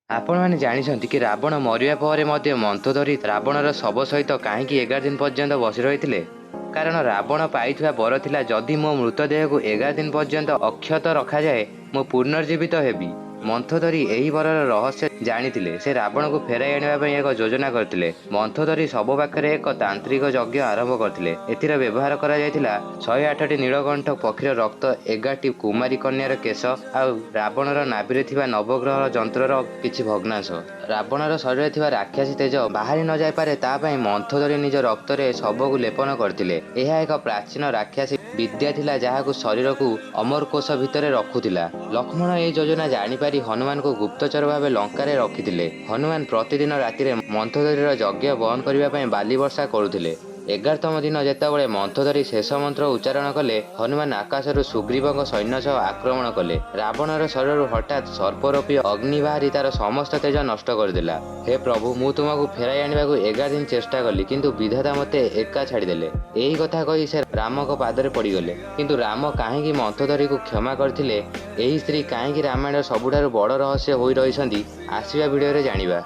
ଆପଣମାନେ ଜାଣିଛନ୍ତି କି ରାବଣ ମରିବା ପରେ ମଧ୍ୟ ମନ୍ଥୋଦରୀ ରାବଣର ଶବ ସହିତ କାହିଁକି 11 ଦିନ ପର୍ଯ୍ୟନ୍ତ ବସି ରହିଥିଲେ? କାରଣ ରାବଣ ପାଇଥିବା ବର ଥିଲା, ଯଦି ମୋ ମୃତଦେହକୁ 11 ଦିନ ପର୍ଯ୍ୟନ୍ତ ଅକ୍ଷତ ରଖାଯାଏ, ମୁଁ ପୁନର୍ଜୀବିତ ହେବି। ମନ୍ଥୋଦରୀ ଏହି ବରର ରହସ୍ୟ ଜାଣିଥିଲେ। ସେ ରାବଣକୁ ଫେରାଇ ଆଣିବା ପାଇଁ ଏକ ଯୋଜନା କରିଥିଲେ। ମନ୍ଥୋଦରୀ ଶବ ପାଖରେ ଏକ ତାନ୍ତ୍ରିକ ଯଜ୍ଞ ଆରମ୍ଭ କରିଥିଲେ। ଏଥିରେ ବ୍ୟବହାର କରାଯାଇଥିଲା 108ଟି ନୀଳକଣ୍ଠ ପକ୍ଷୀର ରକ୍ତ, 11ଟି କୁମାରୀ କନ୍ୟାର କେଶ ଆଉ ରାବଣର ନାଭିରେ ଥିବା ନବଗ୍ରହ ଯନ୍ତ୍ରର କିଛି ଭଗ୍ନାଂଶ। ରାବଣର ଶରୀରରେ ଥିବା ରାକ୍ଷସୀ ତେଜ ବାହାରି ନ ଯାଇପାରେ, ତା ପାଇଁ ମନ୍ଥୋଦରୀ ନିଜ ରକ୍ତରେ ଶବକୁ ଲେପନ କରିଥିଲେ। ଏହା ଏକ ପ୍ରାଚୀନ ରାକ୍ଷସୀ ବିଦ୍ୟା ଥିଲା, ଯାହାକୁ ଶରୀରକୁ ଅମରକୋଷ ଭିତରେ ରଖୁଥିଲା। ଲକ୍ଷ୍ମଣ ଏହି ଯୋଜନା ଜାଣିପାରି ହନୁମାନଙ୍କୁ ଗୁପ୍ତଚର ଭାବେ ଲଙ୍କାରେ ରଖିଥିଲେ। ହନୁମାନ ପ୍ରତିଦିନ ରାତିରେ ମନ୍ଥୋଦରୀର ଯଜ୍ଞ ବନ୍ଦ କରିବା ପାଇଁ ବାଲି ବର୍ଷା କରୁଥିଲେ। 11ତମ ଦିନ ଯେତେବେଳେ ମନ୍ଥୋଦରୀ ଶେଷ ମନ୍ତ୍ର ଉଚ୍ଚାରଣ କଲେ, ହନୁମାନ ଆକାଶରୁ ସୁଗ୍ରୀବଙ୍କ ସୈନ୍ୟ ସହ ଆକ୍ରମଣ କଲେ। ରାବଣର ଶରୀରରୁ ହଠାତ୍ ସର୍ପରୂପୀ ଅଗ୍ନି ବାହାରି ତାର ସମସ୍ତ ତେଜ ନଷ୍ଟ କରିଦେଲା। ହେ ପ୍ରଭୁ, ମୁଁ ତୁମକୁ ଫେରାଇ ଆଣିବାକୁ 11 ଦିନ ଚେଷ୍ଟା କଲି, କିନ୍ତୁ ବିଧାତା ମୋତେ ଏକା ଛାଡ଼ିଦେଲେ। ଏହି କଥା କହି ସେ ରାମଙ୍କ ପାଦରେ ପଡ଼ିଗଲେ। କିନ୍ତୁ ରାମ କାହିଁକି ମନ୍ଥୋଦରୀକୁ କ୍ଷମା କରିଥିଲେ? ଏହି ସ୍ତ୍ରୀ କାହିଁକି ରାମାୟଣର ସବୁଠାରୁ ବଡ଼ ରହସ୍ୟ ହୋଇ ରହିଛନ୍ତି? ଆସିବା ଭିଡ଼ିଓରେ ଜାଣିବା।